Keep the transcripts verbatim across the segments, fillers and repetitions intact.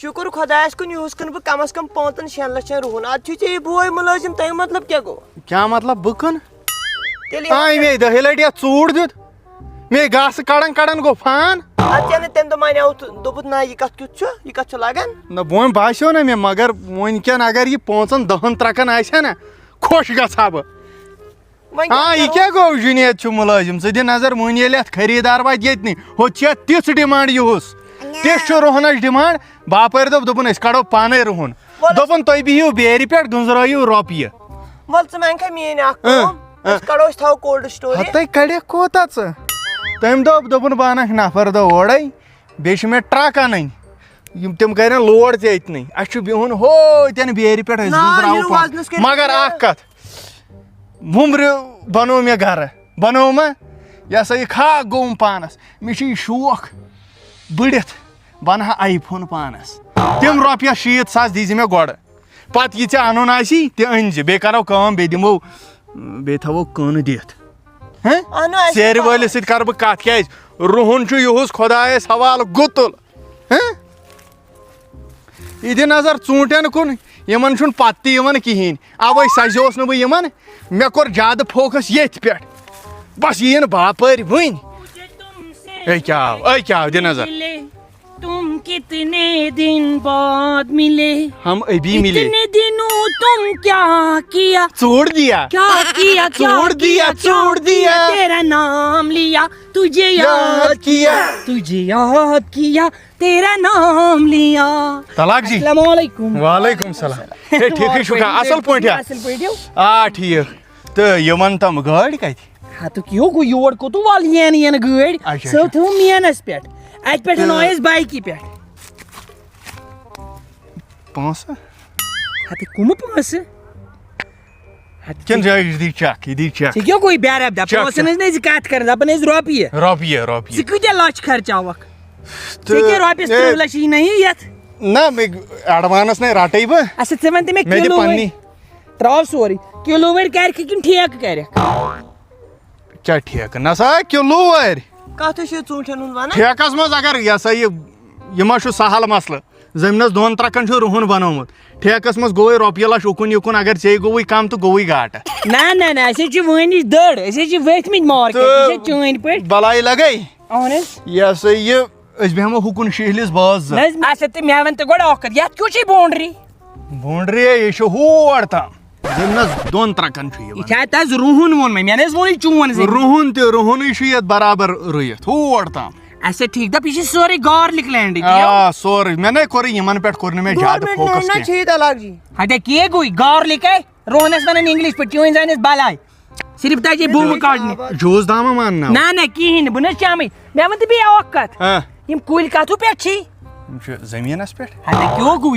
شُکُر خۄدایَس کُن، یِہُس کٕنہٕ بہٕ کم از کم پانٛژن شٮ۪ن لَچھَن رُہُن۔ اَدٕ چھُے ژےٚ یہِ بوے مُلٲزِم، تَمیُک مطلب کیٛاہ گوٚو؟ کیٛاہ مطلب بہٕ کٕنہٕ؟ تیٚلہِ آ، یہِ مے دَہہِ لَٹہِ یَتھ ژوٗر دیُت۔ مے گاسہٕ کَڑان کَڑان گوٚو فان۔ اَدٕ ژےٚ نہٕ تَمہِ دۄہ مانیٛاوُتھ، دوٚپُتھ، نہ، یہِ کَتھ کیُتھ چھُ، یہِ کَتھ چھُ لَگان؟ نہ، وۄنۍ باسیو نہ مےٚ، مگر وٕنۍکٮ۪ن اگر یہِ پانٛژَن دَہَن ترٛکَن آسہِ ہا نہ، خۄش گژھٕ ہا بہٕ۔ وۄنۍ آ، کیٛاہ یہِ کرو؟ کیٛاہ گوٚو؟ جُنید چھُ مُلٲزِم، ژٕ دِ نظر، وۄنۍ ییٚلہِ اَتھ خریٖدار واتہِ ییٚتہِ نٕے، ہُتہِ چھِ اَتھ تِژھ ڈِمانٛڈ یِہُس۔ تِژھ چھُ روہنَس ڈِمانٛڈ، باپٲرۍ دوٚپ، دوٚپُن، "أسۍ کَڑو پانَے روہَن۔" وَلہٕ۔ دوٚپُن، "تُہۍ بِہِو بیرِ پٮ۪ٹھ، گٔنٛزرٲیِو رۄپیہِ۔" وَلہٕ ژٕ مےٚ اَنکھا میٛٲنۍ اَکھ اۭں، کٲم، اۭں۔ أسۍ کَڑو، أسۍ تھاوو cold storage۔ ہَتَے کَڑٮ۪کھ کوٗتاہ ژٕ؟ تٔمۍ دوٚپ، دوٚپُن، "بہٕ اَنَکھ نفر دَہ اورَے۔" بیٚیہِ چھِ مےٚ ٹرٛک اَنٕنۍ، یِم تِم کَرن load تہِ أتنٕے۔ اَسہِ چھُ بِہُن ہوتٮ۪ن بیرِ پٮ۪ٹھ، أسۍ نہ، گُزراوو یہِ پَتہٕ۔ وزنَس کٔرِتھ مگر کیٛاہ؟ اَکھ کَتھ، وُمبرِ بَنوو مےٚ گَرٕ، بَنوو مہ؟ یہِ ہسا یہِ خاک گوٚوُم پانَس۔ مےٚ چھُ یہِ شوق بٔڑِتھ، بہٕ اَنہٕ ہا iPhone پانَس۔ تِم رۄپیَس شیٖتھ ساس دیٖزِ مےٚ گۄڈٕ۔ پتہٕ یہِ ژےٚ اَنُن آسی، تہِ أنۍ زِ۔ بیٚیہِ کرو کٲم، بیٚیہِ دِمو، بیٚیہِ تھاوو کٕنہٕ دِتھ۔ ہہ؟ اَنو اَسہِ ژیرِ پانَس۔ وٲلِس سۭتۍ کرٕ بہٕ کَتھ، کیٛازِ رُہُن چھُ یِہُس خۄدایَس حوالہٕ گُتُل۔ ہہ؟ یہِ دِ نظر ژوٗنٛٹھٮ۪ن کُن، یِمن چھُنہٕ پتہٕ تہِ یِوان کِہیٖنۍ۔ اَوَے سَزیوس نہٕ بہٕ یِمن، مےٚ کوٚر زیادٕ focus ییٚتھۍ پٮ۪ٹھ۔ بس یِیِن باپٲرۍ وٕنۍ۔ اے کیٛاہ آو، اے کیٛاہ آو، دِ نظر۔ تم کتنے دن بعد ملے، ہم ابھی ملے۔ اتنے دنوں تم کیا کیا؟ چھوڑ دیا۔ کیا کیا، کیا چھوڑ دیا، کیا، چھوڑ کیا دیا۔ تیرا نام لیا، تجھے یاد یاد کیا۔ کیا، تجھے یاد کیا، تیرا نام لیا۔ طلاق جی۔ السلام علیکم۔ وعلیکم السلام۔ ہے، ٹھیکھٕے چھُکھا؟ اصل پٲٹھۍ ہا؟ اصل پٲٹھۍ۔ آ، ٹھیک۔ تہٕ یہِ وَن تم، گٲڑۍ کتہِ؟ ہتہٕ کیو گوٚو یور کوٚت وَل ین ین گٲڑۍ؟ اچھا، سۄ اچھا۔ تھٲو مینس پٮ۪ٹھ۔ اتہِ پٮ۪ٹھ تہٕ نٲیِس بایکہِ پٮ۪ٹھ۔ پونٛسہٕ؟ ہتہٕ کُمہٕ پونٛسہٕ؟ ہتہٕ کِنہٕ ژےٚ جایہِ یہِ دی check، یہِ دی check۔ ژےٚ کیٛاہ گوٚو یہِ بے ربطہ؟ Check، پونٛسن check۔ ہٕنٛز نہٕ أسۍ کتھ کران، دپان ٲسۍ رۄپیہِ۔ رۄپیہِ، رۄپیہِ۔ ژٕ کۭتیٛاہ لچھ خرچاوکھ؟ ژےٚ تہٕ کیٛاہ رۄپیس اے، ترٕٛہ لچھ یی نہ یتھ؟ نہ، مےٚ advance نے رٹے بہٕ۔ اچھا، ژٕ وَن تہٕ مےٚ مےٚ دِ کِلوٗ پننی۔ وٲے۔ ترٛاو سورُے۔ کِلوٗ وٲرۍ کَرِکھ کِنہٕ ٹھیکہٕ کَرِکھ؟ کیٛاہ ٹھیکہٕ؟ نہ سا، کِلوٗ وٲرۍ۔ کَتھ چھِ ژوٗنٛٹھٮ۪ن ہُنٛد وَنان؟ ٹھیکَس منٛز اگر یہِ ہسا یہِ، یہِ ما چھُ سہل مسلہٕ؟ زٔمیٖنَس دۄن ترٛکَن چھُ رُہُن بَنومُت۔ ٹھیکَس منٛز گوٚوُے رۄپیہِ لَچھ اُکُن یِکُن، اگر ژےٚ گوٚوُے کَم تہٕ گوٚوُے گاٹہٕ۔ نہ، نہ، نہ، أسۍ حظ چھِ وٲنِج دٔر، أسۍ حظ چھِ ؤتھۍ مٕتۍ market، أسۍ چھِ تہٕ چٲنۍ پٲٹھۍ۔ بَلاے لَگے۔ اَہَن حظ۔ یہِ ہسا یہِ، أسۍ بیٚہمو ہُکُن شِہلِس باز زٕ۔ نہ حظ، اچھا، تہٕ مےٚ وَن تہٕ گۄڈٕ اَکھ کَتھ، یَتھ کیُتھ چھُے boundary؟ Boundary یہِ چھُ ہور تام۔ زٔمیٖنَس دۄن ترٛکَن چھُ یہِ یہِ وَنان۔ چھا تَس رُہُن ووٚن مےٚ؟ مےٚ نہ حظ ووٚنُے چون زٔمیٖن۔ رُہُن تہِ، رُہُنٕے چھُ یَتھ برابر رُیِتھ، ہور تام۔ اچھا، ٹھیٖک، دَپ یہِ چھِ سٲرٕے garlic land، یہِ آ، سورُے۔ مےٚ نے کوٚرُے یِمَن پٮ۪ٹھ، کوٚر نہٕ مےٚ زیادٕ government land focus نہ کینٛہہ۔ چھِ ییٚتہِ الگ جی۔ ہَتہ کیٛاہ گوٚو؟ Garlic ہے؟ رُہنَس وَنان English پٲٹھۍ، چٲنۍ زانٮ۪س بَلاے۔ صرف تَتہِ بُمہٕ کَڑنہِ۔ Juice داما مان نا۔ نہ، نہ، کِہیٖنۍ نہٕ، بہٕ نہ حظ چَمٕے۔ مےٚ وَن تہٕ بیٚیہِ اَکھ کَتھ۔ ہاں۔ یِم کُلۍ کَتھ ہُہ پٮ۪ٹھ چھی؟ یِم چھِ زٔمیٖنَس پٮ۪ٹھ۔ ہَتہ کیٛاہ گوٚو؟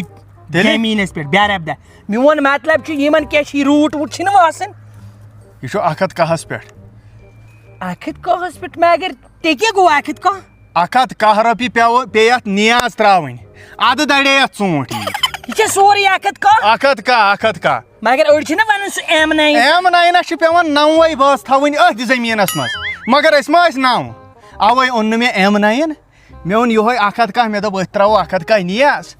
تیٚلہِ؟ زٔمیٖنَس پٮ۪ٹھ، بے ربدہ۔ میون مطلب چھُ، یِمَن کیٛاہ چھی، root ووٗٹ چھِنہٕ آسان؟ یہِ چھُ اَکھ ہَتھ کَہَس پٮ۪ٹھ۔ اَکھ ہَتھ کَہَس پٮ۪ٹھ، مگر تہِ کیٛاہ گوٚو اَکھ ہَتھ کَہہ؟ اَکھ ہَتھ کَہہ رۄپیہِ پیٚوٕ، پیٚیہِ اَتھ نیاز ترٛاوٕنۍ۔ اَدٕ دَڑے اَتھ ژوٗنٛٹھۍ۔ یہِ چھا سورُے اَکھ ہَتھ کَہہ؟ اَکھ ہَتھ کَہہ، اَکھ ہَتھ کَہہ۔ مگر أڑۍ چھِنہ وَنان سُہ M nine۔ M nine چھِ پٮ۪وان نَوَے بٲژ تھاوٕنۍ أتھۍ زٔمیٖنَس منٛز۔ مگر أسۍ ما ٲسۍ نَو؟ اَوَے اوٚن نہٕ مےٚ M nine۔ مےٚ اوٚن یِہوٚے اَکھ ہَتھ کَہہ، مےٚ دوٚپ أتھۍ ترٛاوو اَکھ ہَتھ کَہہ نیاز۔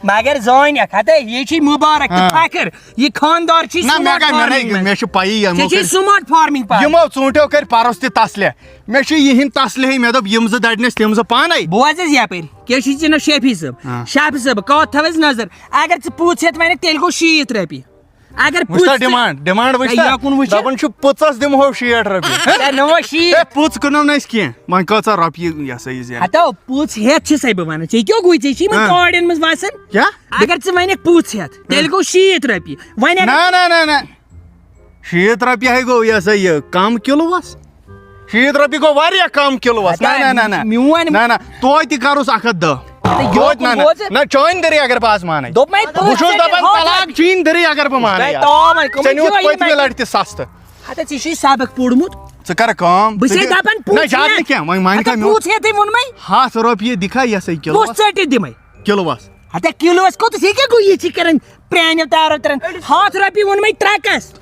مگر زٲنۍ اَکھ ہَتھ، ہے، یہِ چھِ مُبارک تہٕ ہاں۔ فخر۔ یہِ خاندار چھِ نہ، مےٚ smart گٔے، مےٚ نَے، farming منٛز۔ مےٚ چھِ پَیی یِمو ژےٚ چھے کٔرۍ smart farming پَے۔ یِمو ژوٗنٛٹھیو کٔرۍ پَرُس تہِ تَسلہِ۔ مےٚ چھِ یِہِنٛدۍ تَسلہِ ہے، مےٚ دوٚپ یِم زٕ دَڑنَس تِم زٕ پانَے۔ بوز حظ یَپٲرۍ، کیٛاہ چھُے ژےٚ ناو؟ شیفی صٲب۔ ہاں۔ شیفی صٲب، کَتھ تھاو حظ نظر۔ اگر ژٕ پوٚژھ ہٮ۪تھ وَنَکھ، تیٚلہِ گوٚو شیٖتھ رۄپیہِ۔ اگر وٕچھ تا پوٚژھ تہِ demand، demand وٕچھ ہے، تا؟ یَکُن وٕچھ تا؟ دَپان چھُ پٕژَس دِمہو شیٹھ رۄپیہِ۔ ہے، نہ وۄنۍ شیٖتھ۔ ہے، پٕژ کٕنو نہٕ أسۍ کینٛہہ۔ وۄنۍ کۭژاہ رۄپیہِ یہِ ہسا یہِ زینہِ؟ ہتو، پٕژ ہٮ۪تھ چھِ سَے بہٕ وَنان۔ ژےٚ کیٛاہ گوٚو؟ ژےٚ چھی یِمَن ہاں۔ کاڑٮ۪ن منٛز وَسان۔ کیٛاہ؟ اگر ژٕ وَنَکھ پٕژ ہٮ۪تھ، تیٚلہِ گوٚو شیٖتھ رۄپیہِ۔ وۄنۍ اگر نہ، نہ، نہ، نہ۔ شیٖتھ رۄپیہِ ہے گوٚو یہِ ہسا یہِ کَم کِلوٗوَس۔ شیٖتھ رۄپیہِ گوٚو واریاہ کَم کِلوٗوَس۔ نہ، ہتا، نہ، نہ، نہ۔ میون نہ، نہ۔ توتہِ کَرُس اَکھ ہَتھ دَہ۔ تہٕ یہِ توتہِ نہ، نہ۔ بوزٕ۔ نہ، چٲنۍ دٔری اگر بہٕ آز مانَے۔ دوٚپمَے بہٕ چھُس پانٛژھ دَپان ہَتھ۔ طلاق چٲنۍ دٔری اگر بہٕ مانَے تۄہہِ آز۔ تام وۄنۍ کٕمَن ژےٚ نیوٗتھ چھُو پٔتمہِ یِمَے؟ لَٹہِ تہِ سَستہٕ۔ ہتا، ژےٚ چھُے سبق پوٚرمُت۔ ژٕ کَر کٲم۔ بہٕ ژٕ چھَسے دِ-، دَپان نہ، پوٚز زیادٕ ہیٚتھ۔ نہٕ کینٛہہ، وۄنۍ، وۄنۍ ہتا، کَر مےٚ پوٚز ہیٚتھٕے ووٚنمَے۔ ہَتھ رۄپیہِ دِکھا یہِ ہسا یہِ کِلوَس؟ پوٚز ژٔٹِتھ دِمَے۔ کِلوَس۔ ہتا، کِلوَس کوٚتَس یہِ کیٛاہ گوٚو؟ یہِ چھِ کَران پرٛانیو تارو تَران۔ ہَتھ رۄپیہِ ووٚنمَے ترٛکَس۔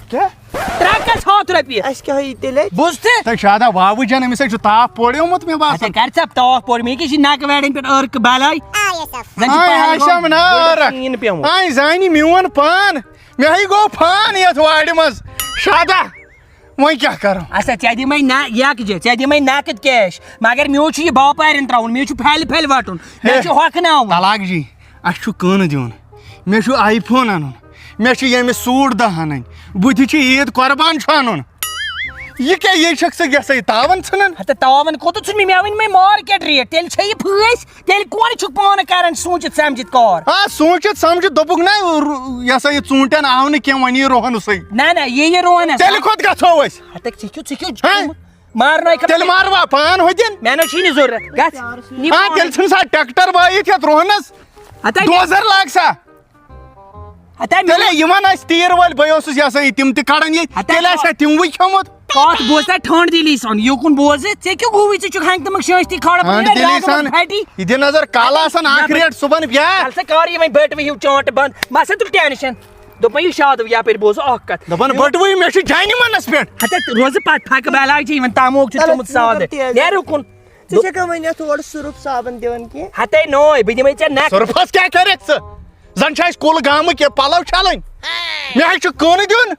کیٛاہ؟ ترٛکس ہتھ رۄپیہِ۔ اَسہِ کیٛاہ ہیٚیہِ تیٚلہِ اَتہِ؟ بوٗزتھٕ؟ تہٕ شادا وابہٕ جان، أمِس ہے چھُ تاپھ پوڑیومُت، مےٚ باسان۔ اچھا، کر ژےٚ تاپھ پوڑ؟ مےٚ کیٛاہ چھِ نَکہٕ وٮ۪ڑٮ۪ن پٮ۪ٹھ عٲرقہٕ بَلاے؟ زَن چھِ آے پہلگام آسٮ۪م نا عٲرق۔ شیٖن پیوٚمُت۔ آے زانہِ میون پان۔ مےٚ ہے گوٚو فان یَتھ وارِ منٛز۔ شادا، وۄنۍ کیٛاہ کَرو؟ اچھا، ژےٚ دِمَے نہ یَکجہِ، ژےٚ دِمَے نَقٕد کیش، مگر مےٚ چھُ یہِ باپارٮ۪ن ترٛاوُن، مےٚ چھُ پھَلہِ پھَلہِ وَٹُن، مےٚ ہے، چھُ ہۄکھناوُن۔ طلاق جی، اَسہِ چھُ کٕنہٕ دیُن، مےٚ چھُ آی فون اَنُن، مےٚ چھُ ییٚمِس سوٗٹ دَہ اَنٕنۍ، بہٕ تہِ چھُ عیٖد قۄربان چھُ اَنُن۔ یہِ کیٛاہ، یہِ چھَکھ ژٕ یہِ ہسا یہِ تاوَن ژھٕنان؟ ہَتہٕ تاوَن کوٚتَتھ ژھُن مےٚ؟ مےٚ ؤنۍ مےٚ مارکیٹ ریٹ، تیٚلہِ چھےٚ یہِ پھٲسۍ، تیٚلہِ کون چھُکھ پانہٕ کران سوٗنٛچِتھ سمجِتھ کار؟ آ، سوٗنٛچِتھ سمجِتھ دوٚپُکھ نہ، رو-، یہِ ہسا یہِ ژوٗنٛٹھٮ۪ن آو نہٕ کینٛہہ، وۄنۍ یی روہنسٕے۔ نہ، نہ، یہِ یہِ روہنس۔ تیٚلہِ کوٚت گژھو أسۍ؟ ہتک، ژےٚ کیُتھ، ژےٚ کیُتھ ہہ؟ مارنٲے کھا-، تیٚلہِ ماروا پان ہوٚتٮ۪ن؟ مےٚ نہ چھُے نہٕ ضروٗرت، گژھ۔ نی آ، پانہٕ۔ تیٚلہِ ژھٕن سا ٹریکٹر وٲیِتھ یتھ روہنس۔ ہتا مےٚ ڈوزر لاگ سا۔ ہتا مےٚ تیٚلے یِمن ٲسۍ تیٖر وٲلۍ، بہٕ اوسُس یہِ ہسا یہِ تِم تہِ کڑان ییٚتہِ۔ ہتا تیٚلہِ آسہِ ہا تِموٕے کھیوٚمُت۔ کتھ بوز سا ٹھنڈ دِلی سان، یوکُن بوز، ژےٚ کیٛاہ گوٚوُے؟ ژےٚ چھُکھ ہنٛگ تہٕ منٛگ شٲنٛشتی کھالان، ٹھنڈ پنٕنۍ دِلی راگہٕ سان۔ پھٹی۔ یہِ دِ نظر، کالہٕ آسان اکھ ریٹ، صُبحن بیٛاکھ۔ ژٕ کر یہِ وۄنۍ بٔٹوٕ ہیوٗ چانٹہٕ بنٛد، مہ سا تُل ٹینشن۔ دوٚپمَے یہِ شادو یپٲرۍ بوزو اکھ کتھ۔ دپان بٔٹوٕے، مےٚ چھُ جانہِ منس پٮ۪ٹھ۔ ہتا روزٕ پتہٕ پھکہٕ بلاے چھِ یِمن تموک چھُ تھوٚمُت سادٕ۔ نیرُکُن۔ ژٕ چھکھا وۄنۍ یتھ اورٕ سرُف صابن دِوان کینٛہہ؟ ہتے نوے، بہٕ دِمے ژےٚ نکھٕ۔ سرفس کیٛاہ کرکھ ژٕ؟ زن چھِ اَسہِ کُل گامہٕ کہِ پلو چھلٕنۍ۔ مےٚ حظ چھُ کٕنہٕ دیُن۔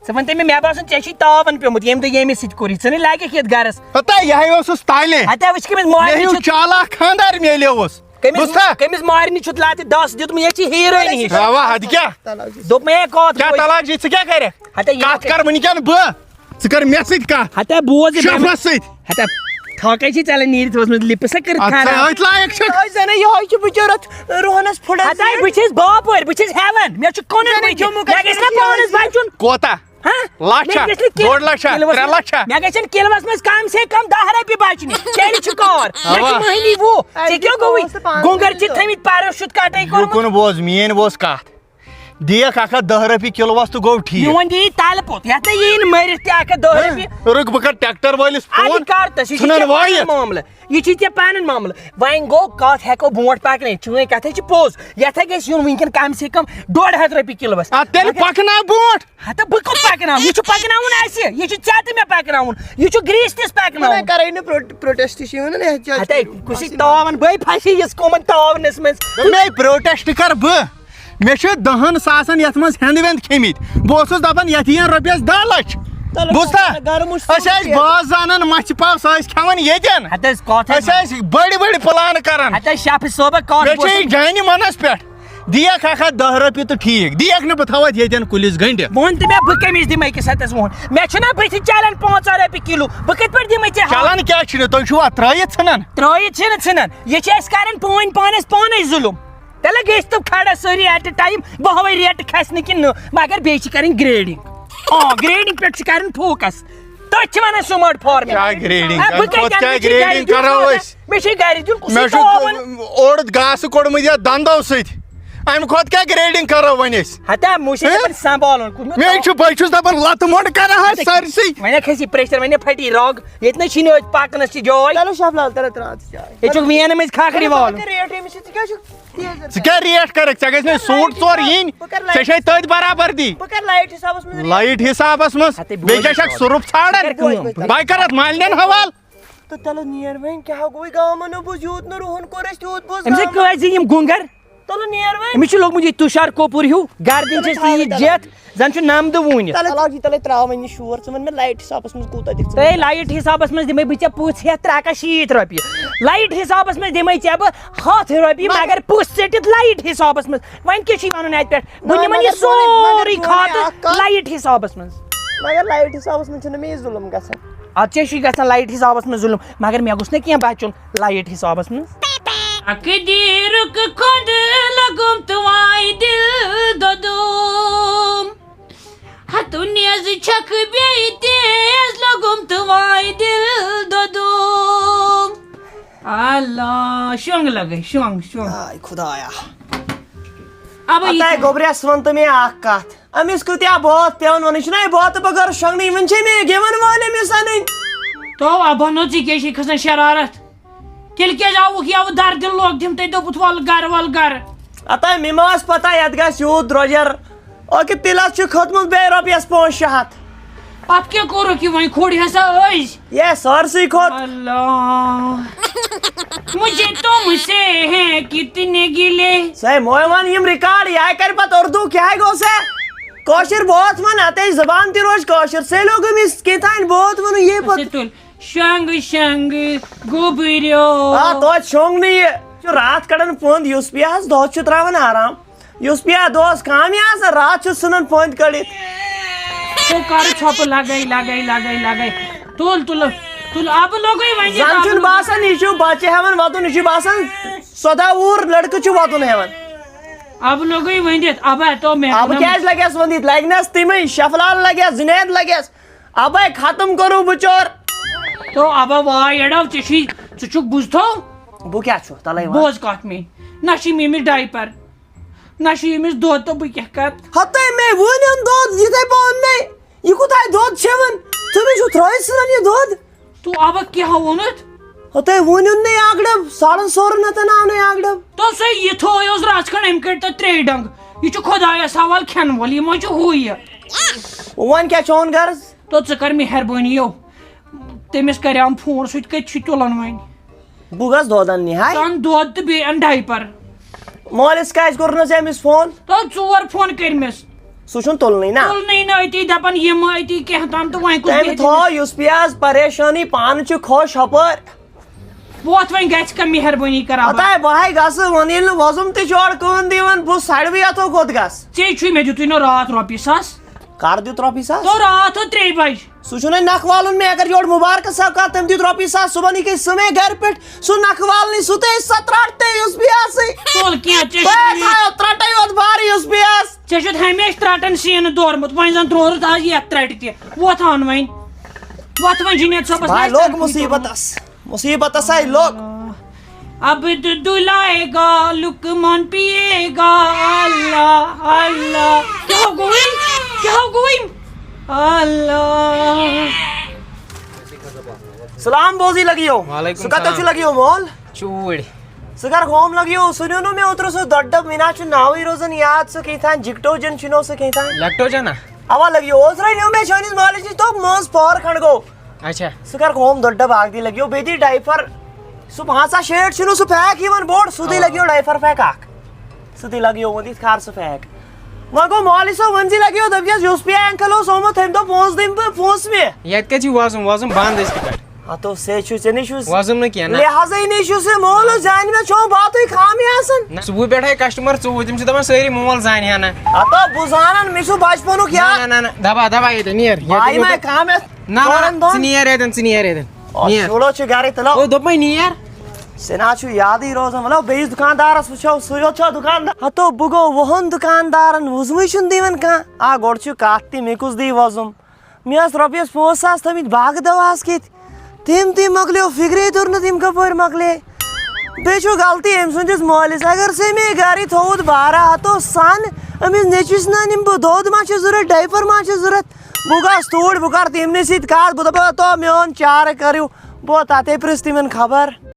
ژٕ وَن تہٕ مےٚ، مےٚ باسان ژےٚ چھُے تاون پیوٚمُت، ییٚمہِ دۄہ ییٚمِس سۭتۍ کوٚرُے۔ ژٕ نہٕ لگکھ یتھ گرس۔ ہتا یِہے اوسُس تالے۔ ہتے وٕچھ کٔمِس مےٚ مارنہِ ہیوٗ چھُ۔ چالاک خاندار میلیوس۔ کٔمِس، بوٗزتھا؟ کٔمِس مارنہِ چھُتھ لاتہِ دس دیُتمُت، یہِ چھِ ہیٖرٲنی ہِش۔ اوا، ادٕ کیٛاہ؟ دوٚپ مےٚ ہے کتھ کیٛاہ بوز۔ تلاجی، ژٕ کیٛاہ کرکھ؟ ہتے یہِ کتھ کر وٕنکیٚن بہٕ۔ ژٕ کر مےٚ سۭتۍ کتھ۔ ہتے بوز یہِ شفرس سۭتۍ۔ ہتے تھۄکے چھِ ژےٚ نیٖرِتھ ؤژھمٕژ لِپس سا کٔرِتھ اَتھ خراب۔ سۭتۍ لایق چھُ۔ أسۍ زَنہٕ یِہوٚے چھُ بِچور اَتھ روہنَس پھُڑان ہتے سۭتۍ۔ بہٕ چھَس باپٲرۍ، بہٕ چھَس ہٮ۪وان، مےٚ چھُ کٕنُن زَنہٕ وٕنہِ۔ جموں مےٚ گژھِ نا کشمیٖرَس پانَس منٛز بَچُن۔ کوتاہ؟ ہاں؟ لَچھ مےٚ ہا؟ گژھِ نہٕ کِلوَس، ڈۄڈ لَچھ ہا؟ کِلوَس ترٛےٚ منٛز، لَچھ ہا؟ مےٚ گژھن کِلوَس منٛز کم سے کم دَہ رۄپیہِ بَچنہِ۔ تیٚلہِ چھُ کار۔ مےٚ چھُ اَوا۔ مٔہنی وُہ۔ اَسہِ ژےٚ کیٛاہ چھِ گوٚوُے؟ پانَس تہِ پانَس گُنٛگَر تہِ چھِ ضوٚرَتھ۔ تھٲومٕتۍ پیراشوٗٹ کَٹٲے کوٚرمُت۔ یوکُن بوز، میٛٲنۍ بوز کَتھ۔ دیکھ اکھ ہتھ دہ رۄپیہِ کِلوَس تہٕ گوٚو ٹھیٖک۔ میون دِیہِ تَلہٕ پوٚت، یَتھ نہٕ یِیہِ نہٕ مٔرِتھ تہِ اکھ ہتھ دہ ہہ؟ رۄپیہِ۔ رُک، بہٕ کَرٕ ٹریکٹر وٲلِس اَدٕ فون۔ کر تہٕ، سُہ چھُ ژھٕنن ژےٚ پَنُن وٲیِتھ۔ معاملہٕ۔ یہِ چھُے ژےٚ پَنُن معاملہٕ۔ وۄنۍ گوٚو کَتھ ہٮ۪کو برونٛٹھ پَکنٲیِتھ۔ چٲنۍ کَتھ ہے چھِ پوٚز۔ یَتھ ہے گژھِ یُن وٕنکٮ۪ن کَم سے کَم ڈۄڈ ہَتھ رۄپیہِ کِلوَس۔ اَدٕ تیٚلہِ مگر پَکناو برونٛٹھ۔ ہَتہ بہٕ کوٚت پَکناوٕ؟ یہِ چھُ پَکناوُن اَسہِ۔ یہِ چھُ ژےٚ تہٕ مےٚ پَکناوُن۔ یہِ چھُ گرٛیٖستِس پَکناوُن۔ وۄنۍ کَرَے نہٕ پرٛو-، پرٛوٹیسٹ چھِ یِوان نہ یَتھ جایہِ۔ ہَتَے، کُس یہِ تاوَن؟ بٔے پھَسے یِس کٕمَن تاونَس منٛز۔ دوٚپمَے پرٛوٹیسٹ کَرٕ بہٕ۔ مےٚ چھِ دَہَن ساسَن یَتھ منٛز ہٮ۪نٛد وٮ۪نٛد کھیٚمٕتۍ۔ بہٕ اوسُس دَپان یَتھ یِیَن رۄپیَس دَہ لَچھ۔ چلو، بوٗزتھا؟ گَرٕ مُشکِل أسۍ ٲسۍ چھِ۔ باز زانان مَژھِ پاو، سُہ ٲسۍ کھٮ۪وان ییٚتٮ۪ن۔ ہَتہٕ ٲسۍ کَتھ أسۍ ٲسۍ بٔڑۍ بٔڑۍ پٕلان کَران۔ ہَتہٕ ٲسۍ شافی صٲبہ کَتھ مےٚ چھِ بوزان۔ یہِ جانہِ مَنَس پٮ۪ٹھ۔ دِیَکھ اَکھ ہَتھ دَہ رۄپیہِ تہٕ ٹھیٖک، دِیَکھ نہٕ بہٕ تھاوَتھ ییٚتٮ۪ن کُلِس گٔنٛڈِتھ۔ وۄنۍ تہٕ مےٚ بہٕ کٔمِس دِمہٕ أکِس ہَتَس وُہَن؟ مےٚ چھُنہ بٕتھِ چَلان پانٛژاہ رۄپیہِ کِلوٗ، بہٕ کِتھ پٲٹھۍ دِمَے ژےٚ ہَتھ؟ چَلان کیٛاہ چھُنہٕ؟ تُہۍ چھُوا ترٛٲیِتھ ژھٕنان؟ ترٛٲیِتھ چھِنہٕ ژھٕنان، یہِ چھِ اَسہِ کَران پٲنۍ پانَس پانَے ظُلُم۔ تیٚلہِ گٔژھۍ تِم کھڑا سٲری at a time، بہٕ ہاوَے ریٹہٕ کھسہِ نہٕ کِنہٕ نہٕ، مگر بیٚیہِ چھِ کَرٕنۍ گرٛیڈِنٛگ۔ آ، گرٛیڈِنٛگ پٮ۪ٹھ چھِ کَرٕنۍ فوکَس۔ تٔتھۍ چھِ وَنان سمارٹ فارمنگ۔ کیٛاہ گرٛیڈِنٛگ؟ ہے، بہٕ کَرٕ؟ کَتہِ کوٚت کیٛاہ اَنہٕ؟ مےٚ چھِ گرِ گرٛیڈِنٛگ دیُن کَرو پانَس۔ أسۍ؟ مےٚ چھِ گرِ دیُن، کُس مےٚ چھُ چھُ تاوَن؟ اوٚڑ گاسہٕ کوٚڑمُت یَتھ دَنٛدو سۭتۍ۔ اَمہِ کھۄتہٕ کیٛاہ گرٛیڈِنٛگ کَرو وۄنۍ أسۍ؟ ہتا، مےٚ چھِ ہہ؟ دَپان سنبھالُن، کُس مےٚ مےٚ چھُ، بہٕ چھُس دَپان لَتہٕ موٚنٛڈ کَرٕ ہا ہتا، سٲرسٕے۔ وۄنۍ ہا کھسی پریشر، وۄنۍ ہا پھٹی رگ۔ ییٚتہِ نہ چھِنہٕ أتھۍ پَکنَس تہِ جاے۔ چلو شفلال، تَلہٕ ترٛاو ژٕ چاے۔ ییٚتہِ چھُکھ وینہٕ مٔنٛزۍ کھکھرِ چلو، والُن۔ ژٕ کَر ریٹ أمِس سۭتۍ، ژٕ کیٛاہ چھُکھ تیز گژھان؟ ژٕ کیٛاہ ریٹ کَرَکھ؟ ژےٚ گژھِ نہٕ سوٗٹ ژور یِنۍ۔ بہٕ کَرٕ ژےٚ چھے لایِٹ تٔتھۍ برابر دی۔ بہٕ کَرٕ لایِٹ حسابَس منٛز ریٹ۔ لایِٹ حسابَس منٛز۔ ہَتے بہٕ بیٚیہِ کیٛاہ چھَکھ سُرُف ژھانٛڈان؟ ژٕ کَر کٲم۔ بہٕ کَرٕ لایِٹ۔ بہٕ کَرَتھ مالِنٮ۪ن حوالہٕ۔ تہٕ تَلہٕ نیر وۄنۍ، کیٛاہ گوٚوُے گامَن؟ نہ بوٗز، یوٗت نہٕ رُہُن کوٚر اَسہِ، تیوٗت بوٗز أمِس ہے گامَن۔ کٲنٛسہِ یِم گُنٛگَر۔ تَلہٕ نیر وۄنۍ۔ أمِس چھُ لوٚگمُت یہِ تُشار کۄپُر ہیوٗ، گردِنۍ تَلہٕ چھَس تھاو یہِ تَلہٕ۔ جٮ۪تھ، زَن چھُ نَمدٕ ووٗنِتھ۔ تَلہٕ لاگ یہِ تَلَے ترٛاو وۄنۍ یہِ شور، ژٕ وَن مےٚ لایِٹ حِسابَس منٛز کوٗتاہ دِکھ ژٕ تہٕ مےٚ؟ لایِٹ حِسابَس منٛز دِمَے بہٕ ژےٚ پٕژھ ہٮ۪تھ ترٛےٚ ہَتھ شیٖتھ رۄپیہِ۔ لایِٹ حِسابَس منٛز دِمَے ژےٚ بہٕ ہَتھ رۄپیہِ، مگر مگر پٕژھ ژٔٹِتھ لایِٹ حِسابَس منٛز۔ وۄنۍ کیٛاہ چھُے وَنُن اَتہِ پٮ۪ٹھ؟ بہٕ نہ، نِمَن یہِ مگر ژٕ وَن، مگر سورُے ژٕ وَن کھاتہٕ اَکھ کَتھ۔ لایِٹ حِسابَس منٛز۔ مگر لایِٹ حِسابَس منٛز چھُنہٕ مےٚ یہِ ظُلُم گژھان۔ اَتھ ژےٚ چھُے گژھان لایِٹ حِسابَس منٛز ظُلُم، مگر مےٚ گوٚژھ نہ کینٛہہ بَچُن لایِٹ حِسابَس منٛز۔ تقدیٖرُک کۄنٛڈٕ لوٚگُم تہٕ واے دِل دۄدُم۔ ہَتہٕ نیزٕ چھَکھ بیٚیہِ تیز لوٚگُم تہٕ واے دِل دۄدُم۔ اللہ، شۄنٛگ لَگے، شۄنٛگ، شۄنٛگ۔ آے خۄدایا۔ اَبا، یہِ ہَتاے کیٛاہ؟ گوٚبرِیا، ژٕ وَن تہٕ مےٚ اَکھ کَتھ۔ أمِس کۭتیٛاہ بٲتھ پٮ۪وان وَنٕنۍ؟ چھُنہ یہِ بٲتہٕ بغٲر شۄنٛگنٕے، وۄنۍ چھے مےٚ یہِ گٮ۪وَن وٲلۍ أمِس اَنٕنۍ۔ تو اَبا نو، ژٕ کیٛاہ چھے کھسان شرارت؟ تیٚلہِ کیٛازِ آوُکھ یَوٕ دَردِ لوگ دِم تۄہہِ دوٚپُتھ وَلہٕ گَرٕ، وَلہٕ گَرٕ؟ ہَتاے مےٚ ما ٲس پَتہ یَتھ گژھِ یوٗت درٛۄجَر۔ اوکے، تیٚلہِ حظ چھُ کھوٚتمُت بیٚیہِ رۄپیَس پانٛژھ شےٚ ہَتھ۔ اَتھ کیٛاہ کوٚرُکھ یہِ وۄنۍ؟ کھوٚڑ ہسا أزۍ۔ یے، سٲرسٕے کھوٚت۔ اللہ، مجھے تم سے ہیں کتنے گلے۔ سُے موے وَن یِم ریکارڈ، یہِ کَرِ پَتہٕ اُردو، کیٛاہ گوٚو سا؟ کٲشِر بٲتھ وَن، اَتے زبان تہِ روزِ کٲشِر۔ سے لوگ أمِس کیٛاہ تام بٲتھ وَنُن، یہِ پَتہٕ۔ سُہ تُل۔ شنگ شنگ گوٚبریو۔ آ، توتہِ شۄنٛگ نہٕ یہِ۔ چھُ راتھ کڑان پوٚنٛد، یُس پیٚیہِ حظ دۄد چھُ ترٛاوان آرام۔ یُس پیٚیہِ دۄہس کامہِ آسان، راتھ چھُ ژھٕنان پوٚنٛد کٔڑِتھ۔ تو کر ژھۄپہٕ لگے، لگے، لگے، لگے۔ تُل، تُل، تُل، اَبہٕ لوٚگُے وۄنۍ یہِ زن چھُنہٕ دَبہٕ۔ باسان، یہِ چھُ بچہِ ہٮ۪وان وَدُن، یہِ چھُ باسان سۄداہ وُہُر لڑکہٕ چھُ وَدُن ہٮ۪وان۔ اَبہٕ لوٚگُے ؤنِتھ، اَبہٕ تو مےٚ اَبہٕ ووٚنُم۔ کیٛازِ لگٮ۪س ؤنِتھ؟ لگنس تِمے، شفلال لگٮ۪س، جُنید لگٮ۪س۔ اَبے ختم کوٚرُو بِچور۔ تو اَبا واے اَڑو، ژےٚ چھی، ژٕ چھُکھ بوٗزتھو؟ بہٕ کیٛاہ چھُ؟ تَلَے وَن۔ بوز کَتھ میٛٲنۍ۔ نہ چھِ ییٚمِس ڈایپر، نہ چھِ ییٚمِس دۄد، تہٕ بہٕ کیٛاہ کَرٕ؟ ہَتَے مےٚ ووٚن یُن دۄد، یِتھَے پٲٹھۍ مےٚ، یہِ کوٗتاہ دۄد چھِ یِوان؟ ژٕ مےٚ چھُ ترٛٲوِتھ ژھٕنان یہِ دۄد۔ تو اَبا کیٛاہ ووٚنُتھ؟ ہَتَے ووٚن یُن نَے اَکھ ڈَبہٕ، ساڑَن ژورَن ہَتَن آو نَے اَکھ ڈَبہٕ۔ تو سُہ یہِ تھوے اوس رَژھ کھنٛڈ، أمۍ کٔڑۍ تَتھ ترٛیٚیہِ ڈَنٛگہٕ۔ یہِ چھُ خۄدایَس حوالہٕ کھٮ۪نہٕ وول، یہِ ما چھُ ہُہ یہِ۔ وۄنۍ کیٛاہ چون غرض؟ تو ژٕ کر مہربٲنی یو، تٔمِس کریام فون، سُہ تہِ کتہِ چھُ تُلان وۄنۍ؟ بہٕ گژھٕ دۄد اننہِ، ہاے۔ ژٕ ان دۄد تہٕ بیٚیہِ ان ڈایپر۔ مٲلِس کیٛازِ کوٚر نہٕ ژےٚ أمِس فون؟ تو ژور فون کٔرمِس۔ سُہ چھُنہٕ تُلنٕے نا۔ تُلنٕے نہٕ، أتی دپان یِم، أتی کینٛہہ تام تہٕ وۄنۍ کُس تٔمۍ بیٚہہِ تھٲو تٔمِس؟ یُس پیاز پریشٲنی پانہٕ چھُ خۄش ہپٲرۍ۔ وۄتھ وۄنۍ گژھِ کانٛہہ مہربٲنی کر اَبا۔ ہتاے بہٕ ہاے گژھٕ، وۄنۍ ییٚلہِ نہٕ وۄزُم تہِ چھُ اورٕ کٲم دِوان، بہٕ ساڑوٕے ہتو کوٚت گژھٕ؟ ژےٚ چھُے مےٚ دیُتُے نہ راتھ رۄپیہِ ساس۔ کر دیُت رۄپیہِ ساس؟ تو راتھ ہو ترٛیٚیہِ بجہِ۔ سُہ چھُنہٕ نکھٕ والُن مےٚ، اگر یورٕ مُبارکس صٲب کانٛہہ، تٔمۍ دیُت رۄپیہِ ساس، صُبحن یہِ گٔے سُہ مےٚ گرِ پٮ۪ٹھ، سُہ نکھٕ والنٕے، سُہ تہِ سۄ ترٛٹھ تہِ یُس بیٚیہِ آسٕے۔ تُل کینٛہہ، ژےٚ بہٕ چھُے تھایو ترٛٹھے یوت بار یُس بیٚیہِ آسہٕ۔ ژےٚ چھُتھ ہمیشہِ ترٛٹن سیٖنہٕ دورمُت، وۄنۍ زن ترٛووُتھ آز یتھ ترٛٹہِ تہِ۔ وۄتھ ہن وۄنۍ۔ وۄتھ وۄنۍ جُنید صٲبس بھاے لٲج لوٚگ ترٛٹھ مُصیبت وٕنۍ۔ اس۔ مصیبتس آیہِ لوٚگ۔ عبد دلائے گا، لقمان پیے گا، اللہ، اللہ۔ کیٛاہ گوٚو أمۍ؟ کیٛاہ گوٚو أمۍ؟ اللہ۔ سلام بوزی لگیو۔ وعلیکم سُہ کتھ سلام۔ چھُ لگیو مول؟ چوٗڑۍ۔ سُہ کر ہوم لگیو، سُہ نیوٗ نہٕ مےٚ اوترٕ سُہ دۄڈٕ ڈبہٕ، مےٚ نہ چھُ ناوٕے روزان یاد، سُہ کیٛاہ تام جِکٹوجن چھُنو سُہ کیٛاہ تام۔ لیکٹوجن ہا؟ اوا لگیو، اوترے نیوٗ مےٚ چٲنِس مٲلِس نِش، دوٚپ مٲنٛز پور کھنٛڈ گوٚو۔ اچھا۔ سُہ کر ہوم دۄڈ ڈبہٕ اکھ دی لگیو، بیٚیہِ دی ڈایپر۔ سُہ پانٛژھ ہتھ شیٹھ چھُنہٕ سُہ پیک یِوان بوٚڑ، سُہ دی آ۔ لگیو ڈایپر پیک اکھ۔ سُہ دی لگیو وۄنۍ دی کھار سُہ پیک۔ وۄنۍ گوٚو مولوی صٲب ؤنۍ زِ لگیو، دٔپۍ زِس یُس پی انکل اوس آمُت، تٔمۍ دوٚپ پونٛسہٕ دِمہٕ بہٕ، پونٛسہٕ مےٚ۔ یتہِ کتہِ چھُ وۄزُم، وۄزُم بنٛد أزکہِ پٮ۪ٹھ۔ ہتو سے چھُ ژےٚ نِش یُس وۄزُم نہٕ کینٛہہ، نہ۔ لحاظے نِش یُس ہے مول زانہِ مےٚ چھو باتٕے خامٕے آسان۔ نہ، صُبحہٕ پٮ۪ٹھے کسٹمر ژوٚوُہ، تِم چھِ دپان سٲری مول زانہِ ہا نہ۔ ہتو بہٕ زانان، مےٚ چھُ بچپنُک یاد۔ نہ، نہ، نہ، نہ، دبا، دبا ییٚتہِ، نیر، ییٚتہِ، بھاے ییٚتہِ۔ ما کامہِ نہ، نہ، ژورن دۄہن؟ ژٕ نیر ییٚتٮ۪ن، ژٕ نیر ییٚتٮ۪ن۔ او، نیر۔ شُرو چھُ گرے تُلو۔ او، دوٚپمَے نیر۔ ژےٚ نہ چھُ یادٕے روزان، مطلب، بیٚیِس دُکاندارَس وٕچھو، سُے یوت چھا دُکاندار؟ ہتو، بہٕ گوٚو وُہَن دُکاندارَن، وُزمٕے چھُنہٕ دِوان کانٛہہ۔ آ، گۄڈٕ چھُ کَتھ تہِ، مےٚ کُس دی وۄزُم؟ مےٚ ٲس رۄپیَس پانٛژھ ساس تھٲمٕتۍ باغہٕ دَواہَس کِتھ؟ تِم تہِ مۄکلیو، فِکرے توٚر نہٕ تِم کَپٲرۍ مۄکلے۔ بیٚیہِ چھُ غلطی أمۍ سٕنٛدِس مٲلِس، اگر سُہ مےٚ گَرٕے تھوٚوُتھ بارہ ہتو سَن، أمِس نیٚچوِس نہ نِمہٕ بہٕ، دۄد ما چھُ ضوٚرَتھ، ڈایپَر ما چھُ ضوٚرَتھ؟ بہٕ گژھٕ توٗرۍ، بہٕ کَرٕ تِمنٕے سۭتۍ کَتھ، بہٕ دَپہٕ، "تو میون چارٕ کٔرِو"، بہٕ تَتے پِرٛژھ تِمَن خبر۔